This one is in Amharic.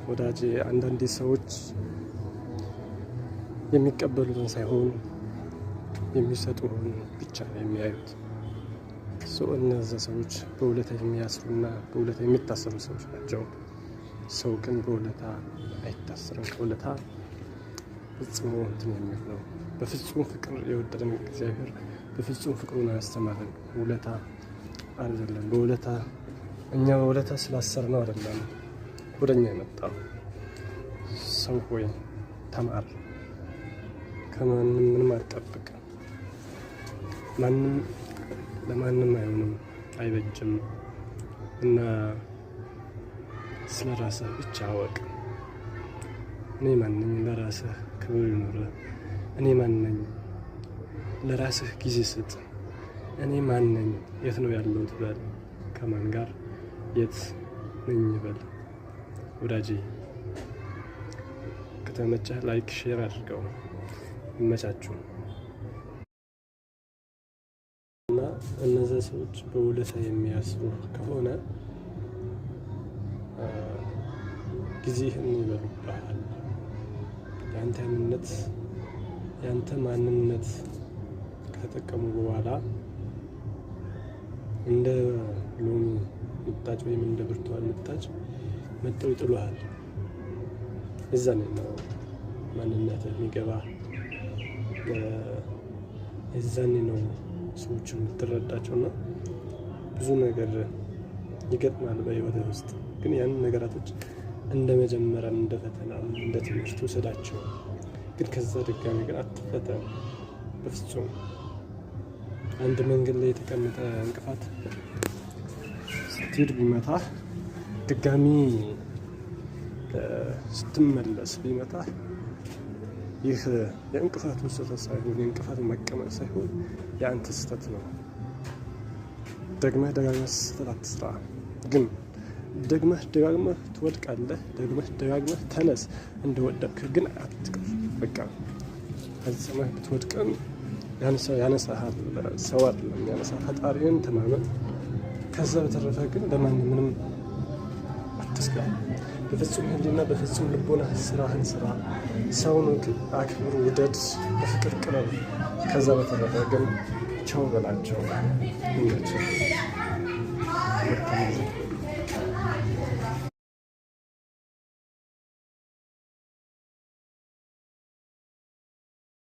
ወዳጄ፣ አንዳንዴ ሰዎች የሚቀበሉትን ሳይሆን የሚሰጡህን ብቻ ነው የሚያዩት። እነዛ ሰዎች በውለታ የሚያስሩና በውለታ የሚታሰሩ ሰዎች ናቸው። ሰው ግን በውለታ አይታሰርም። ከውለታ ፈጽሞ እንትን የሚል ነው። በፍጹም ፍቅር የወደደን እግዚአብሔር በፍጹም ፍቅሩ ነው ያስተማረን። ውለታ አይደለም። በውለታ እኛ በውለታ ስላሰርነው አይደለም ወደኛ የመጣው። ሰው ሆይ ተማር። ከማንም ምንም አትጠብቅ። ማንም ለማንም አይሆንም፣ አይበጅም እና ስለ ራስህ ብቻ አወቅ። እኔ ማነኝ? ለራስህ ክብር ይኑርህ። እኔ ማነኝ? ለራስህ ጊዜ ስጥ። እኔ ማነኝ? የት ነው ያለሁት በል። ከማን ጋር የት ነኝ በል። ወዳጄ፣ ከተመቸህ like፣ share አድርገው። ይመቻችሁ። እና እነዛ ሰዎች በውለታ የሚያስሩ ከሆነ ጊዜህን ይበሉብሃል። የአንተ ምንነት፣ የአንተ ማንነት ከተጠቀሙ በኋላ እንደ ሎሚ ምጣጭ ወይም እንደ ብርቱካን ምጣጭ መጥተው ይጥሉሃል። የዛኔ ነው ማንነት የሚገባ፣ የዛኔ ነው ሰዎችን የምትረዳቸው። እና ብዙ ነገር ይገጥማል በህይወት ውስጥ፣ ግን ያንን ነገራቶች እንደ መጀመሪያም እንደ ፈተናም እንደ ትምህርት ውሰዳቸው። ግን ከዛ ድጋሚ ግን አትፈተን በፍጹም። አንድ መንገድ ላይ የተቀመጠ እንቅፋት ስትሄድ ቢመታህ፣ ድጋሚ ስትመለስ ቢመታህ፣ ይህ የእንቅፋቱ ስህተት ሳይሆን፣ የእንቅፋቱ መቀመጥ ሳይሆን የአንተ ስህተት ነው። ደግመህ ደጋግመህ ስህተት አትስራ። ግን ደግመህ ደጋግመህ ትወድቃለህ። ደግመህ ደጋግመህ ተነስ። እንደወደቅክ ግን አትቅር። በቃ ፈጽመህ ብትወድቅም ያነሳሃል። ሰው አይደለም ያነሳ፣ ፈጣሪን ተማመን። ከዛ በተረፈ ግን ለማንም ምንም አትስጋ። በፍጹም ሕሊና በፍጹም ልቦና ስራህን ስራ። ሰውን አክብር፣ ውደድ፣ በፍቅር ቅረብ። ከዛ በተረፈ ግን ቻው በላቸው። ይመችህ። መልካም ጊዜ።